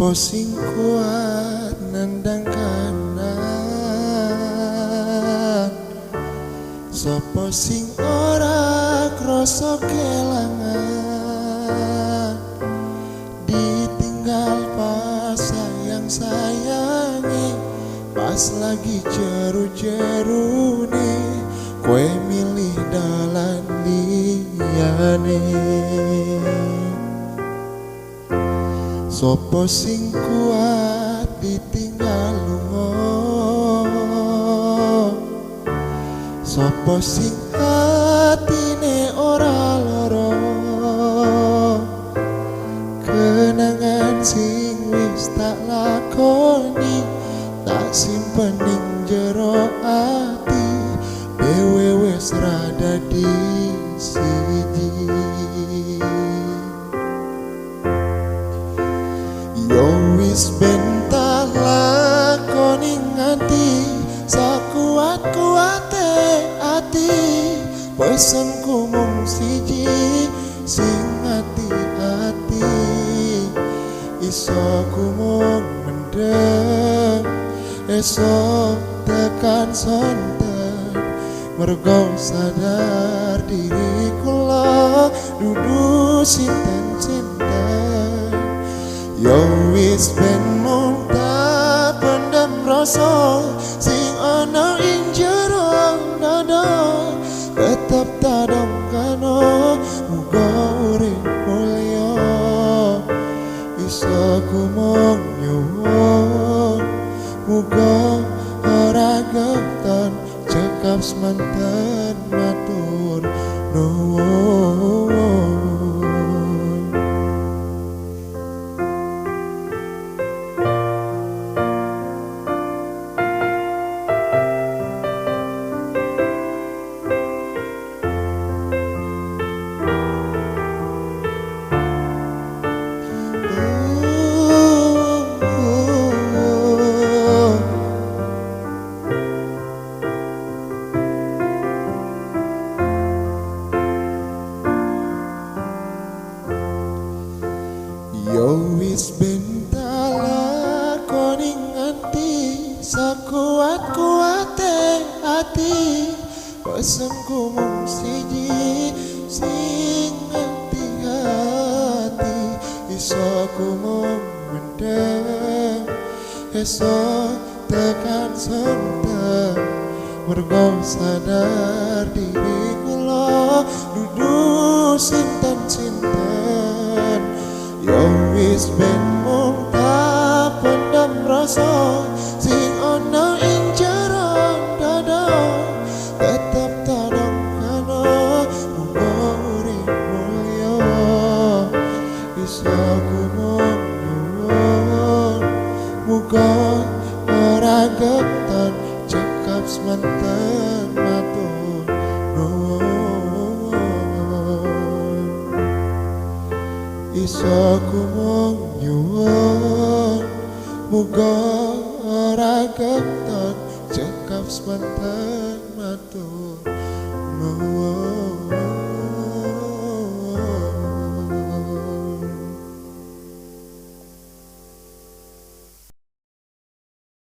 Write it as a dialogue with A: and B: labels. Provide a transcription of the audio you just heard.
A: Sopo sing kuat nendang kanan, sopo sing ora krasa kelangan, ditinggal pas sayang-sayange, pas lagi jeru-jerune, kowe milih dalan liyane. Sopo sing kuat ditinggal lunga, sopo sing atine ora lara, kenangan sing wis tak lakoni tak simpen ning jero ati, dhewe wis ra dadi siji. Yo wis ben tak lakoni nganti sakuat-kuate ati, pesenku mung siji sing ati-ati, iso ku mung mendem esok tekan sonten, mergo sadar diri kula dudu sinten-sinten. Yo wis ben mung tak pendem rasa sing ana ing jero dada, tetep tak dongkano muga urip mulya, iso ku mung nyuwun muga ora geton, cekap semanten matur nuwun. Yo wis ben tak lakoni nganti sakuat-kuate ati, pesenku mung siji sing ati-ati, iso ku mung mendem esok tekan sonten, mergo sadar diri kula dudu sinten-sinten. Yo wis ben mung tak pendem rasa sing ana ing jero dada, tetep tak dongkano muga urip mulya, iso ku mung nyuwun muga ora geton, cekap semanten matur nuwun. Iso ku mung nyuwun muga ora geton, cekap semanten matur nuwun.